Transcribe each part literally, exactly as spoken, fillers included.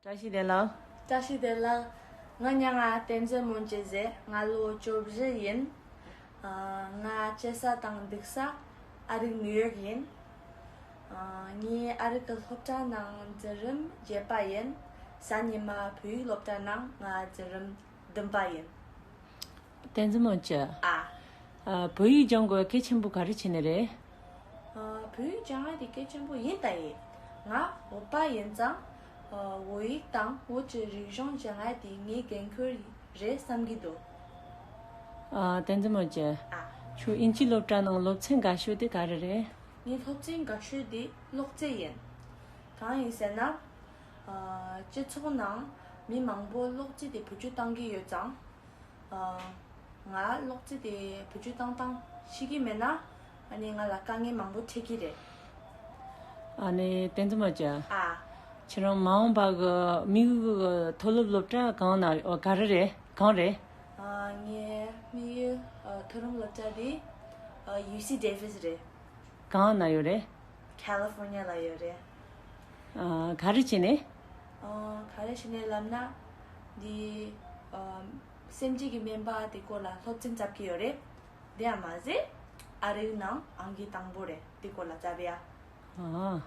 བཀྲ་ཤིས་བདེ་ལེགས། བཀྲ་ཤིས་བདེ་ལེགས། ང་མྱ་ངན་བསྟན་འཛིན་མོ་ཇི་ཟེར། ང་ལོ་བཅུ་བཞི་ཡིན། ཨ། ང་སྐྱེས་ས་དང་འདུག་ས་ཨ་རིག་ནིའུ་ཡོག་ཡིན། ཨ། ངས་ཨ་རིག་གི་སློབ་གྲྭ་ནང་འཛིན་རིམ་བརྒྱད་པ་ཡིན། གཟའ་ཉི་མ་བོད་ཡིག་སློབ་གྲྭ་ནང་ང་འཛིན་རིམ་བདུན་པ་ཡིན། བསྟན་འཛིན་མོ་ཇི། ཨ། ཨ། བོད་ཡིག་སྦྱང་དགོས་གལ་ཆེན་པོ་ག་རེ་བྱས་ནས་རེད། ཨ། བོད་ཡིག་སྦྱང་ཡ་དེ་གལ་ཆེན་པོ་ཡིན་ད་ཡིན། ང་བོད་པ་ཡིན་ཙང་། ཨ། བོད་ཡིག་དང་བོད་ཀྱི་རིག་གཞུང་སྦྱང་ཡ་དེ་ངའི་འགན་ཁུར་རེད་བསམ་གྱི་འདུག་ཨ། བསྟན་འཛིན་མོ་ཇི། ཨ། ཁྱོད་དབྱིན་ཇིའི་སློབ་གྲྭ་ནང་སློབ་ཚན་དགའ་ཤོས་དེ་ག་རེ་རེད། ངའི་སློབ་ཚན་དགའ་ཤོས་དེ་གློག་རྫས་ཡིན། གང་ཡིན་ཟེར་ན། ཨ། སྤྱི་ཚོགས་ནང་མི་མང་པོ་གློག་རྫས་དེ་བེད་སྤྱོད་གཏོང་གི་ཡོད་ཙང་། ཨ། ང་གློག་རྫས་དེ་བེད་སྤྱོད་གཏོང་སྟངས་ཤེས་ཀྱི་མེད་ན། ཨ་ནི་ང་ལ་དཀའ་ངལ་མང་པོ་འཕྲད་ཀྱི་རེད། ཨ་ནི་བསྟན་འཛིན་མོ་ཇི། ཨ། ཁྱེད་རང་མ་འོངས་པ་གི་དམིགས་ཡུལ་གི་མཐོ་སློབ་སློབ་གྲྭ་གང་ན། ཨོ། ག་རེ་རེད། གང་རེད། ཨ། ངའི་དམིགས་ཡུལ། ཨ། མཐོ་རིམ་སློབ་གྲྭ་དེ། ཨ། ཡུ་སི་ཌེ་ཝིས་རེད། གང་ན་ཡོད་རེད། ཁ་ལི་ཧྥོར་ནི་ཡ་ལ་ཡོད་རེད། ཨ། ག་རེ་བྱས་ནས། ཨ། ག་རེ་བྱས་ནས་ལབ་ན། འདི། ཨ། སེམས་ཅན་གྱི་སྨན་པ་དེ་སྐོར་ལ་སློབ་ཚན་བཙལ་གྱི་ཡོད་རེད། དེ་ཡང་མ་ཟད་ཨ་རིའི་ནང་ཨང་ཀི་དང་པོ་རེད། དེ་སྐོར་ལ་བཙལ་བ་ཡ། ཨ།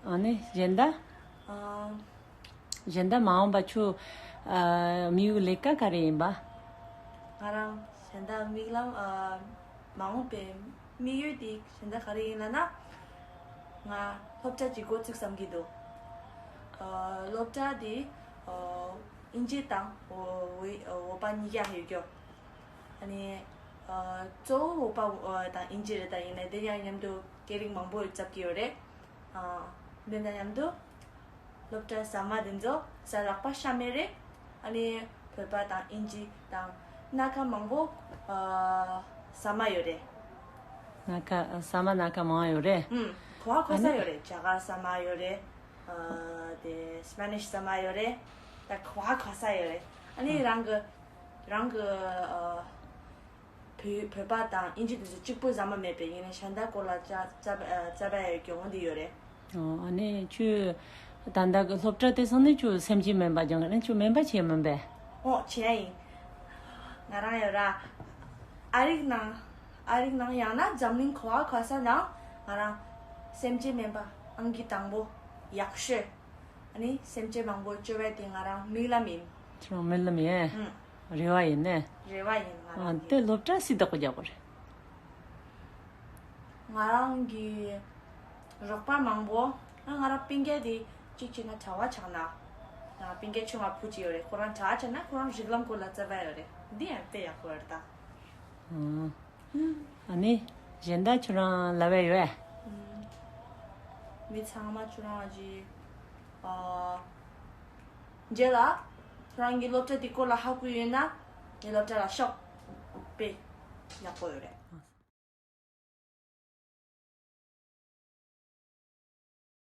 ཨ་ནི་གཞན་དག་ཨ། གཞན་དག་མ་འོངས་པ་ཁྱོད། ཨ། དམིགས་ཡུལ་ལས་ཀ་ག་རེ་ཡིན་པ། ང་རང་གཞན་དག་དམིགས་ལམ། ཨ། མ་འོངས་པའི་དམིགས་ཡུལ་དེ་གཞན་དག་ག་རེ་ཡིན་ལབ་ན། ང་སློབ་གྲྭ་གཅིག་འགོ་ཚུགས་བསམ་གྱི་འདུག་ཨ། སློབ་གྲྭ་དེ། ཨ། དབྱིན་ཇི་དང་བོད། བོད་པ་གཉིས་ཀ་ཡོད་རྒྱུ། ཨ་ནི། ཨ། གཙོ་བོ་བོད་པ། ཨ། དང་དབྱིན་ཇི་རེད། ད་ཡིན་ནའི་དེ་ཡང་མཉམ་དུ་སྐད་རིགས་མང་པོ་བཙལ་གྱི་ཡོད་རེད། ཨ། འདི་དང་མཉམ་དུ་སློབ་གྲྭ་ཟ་མ་དེ་ཚོ་ཟ་ལག་པ་ཤ་མེད་རེད། ཨ་ནི་བོད་པ་དང་དབྱིན་ཇི་དང་སྣ་ཁ་མང་པོ། ཨ། ཟ་མ་ཡོད་རེད། སྣ་ཁ། ཟ་མ་སྣ་ཁ་མང་ཡོད་རེད། ཨུམ། ག་པར་ག་པར་ཟ་ཡོད་རེད། རྒྱ་གར་ཟ་མ་ཡོད་རེད། ཨ། དེ་སི་པེ་ནིཤ་ཟ་མ་ཡོད་རེད། ད་ག་པར་ག་པར་ཟ་ཡོད་རེད། ཨ་ནི། ཨ། རང་གི། རང་གི། ཨ། བོད། བོད་པ་དང་དབྱིན་ཇི་དེ་ཚོ་གཅིག་པུ་ཟ་མ་མེད་པས། ཡིན་ནའི་གཞན་དག་སྐོར་ལ་བཙལ། བཙལ། བཙལ་བ་ཡ་ཡོད་རྒྱུ་འོང་དེ་ཡོད་རེད། ཨོ། ཨ་ནི་ཁྱོད་ད་ལྟ་གི་སློབ་གྲྭ་དེ་སོང་ནས་ཁྱོད་སེམས་ཅན་སྨན་པ་སྦྱང་གི་ནི། ཁྱོད་སྨན་པ་བྱེད་མིན་པས། ཨོ། བྱེད་ཡ་ཡིན། ང་རང་ཡོད་ར། ཨ་རིག་ནང་། ཨ་རིག་ནང་ཡང་ན་འཛམ་གླིང་ག་པར་ག་པར་ནང་ང་རང་སེམས་ཅན་སྨན་པ་ཨང་ཀི་དང་པོ་ཡག་ཤོས། ཨ་ནི་སེམས་ཅན་མང་པོ་བཅོས་པ་དེ་ང་རང་དམིགས་ལམ་ཡིན། ཁྱེད་རང་དམིགས་ལམ་ཡིན། ཨུམ། རེ་བ་ཡིན་ནི། རེ་བ་ཡིན་ང་རང་གི། ཨ། དེ་སློབ་གྲྭ་སུས་བདག་པོ་རྒྱག་དགོས་རེད། ང་རང་གི་རོགས་པ་མང་པོ། ཨ། ང་རང་སྤུན་ཀྱག་དེ་གཅིག་བྱས་ན་གྲྭ་པ་ཆགས་ན། ང་སྤུན་ཀྱག་ཆུང་བ་བུ་གཅིག་ཡོད་རེད། ཁོ་རང་གྲྭ་པ་ཆགས་ན་ཁོ་རང་རིགས་ལམ་སྐོར་ལ་བཙལ་བ་ཡོད་རེད། འདི་ཡང་དཔེ་ཡག་པོ་རེད་ད། ཨང་། ཨ་ནི་གཞན་དག་ཁྱོད་རང་ལབ་ཡ་ཡོད་ཨེ། ཨུམ། མི་ཚང་མ་ཁྱོད་རང་གི། ཨ། རྗེས་ལ་ཁྱོད་རང་གི་སློབ་གྲྭ་དེ་སྐོར་ལ་ཧ་གོ་ཡོད་ན་ངའི་སློབ་གྲྭ་ལ་ཤོག་དཔེ་ཡག་པོ་ཡོད་རེད།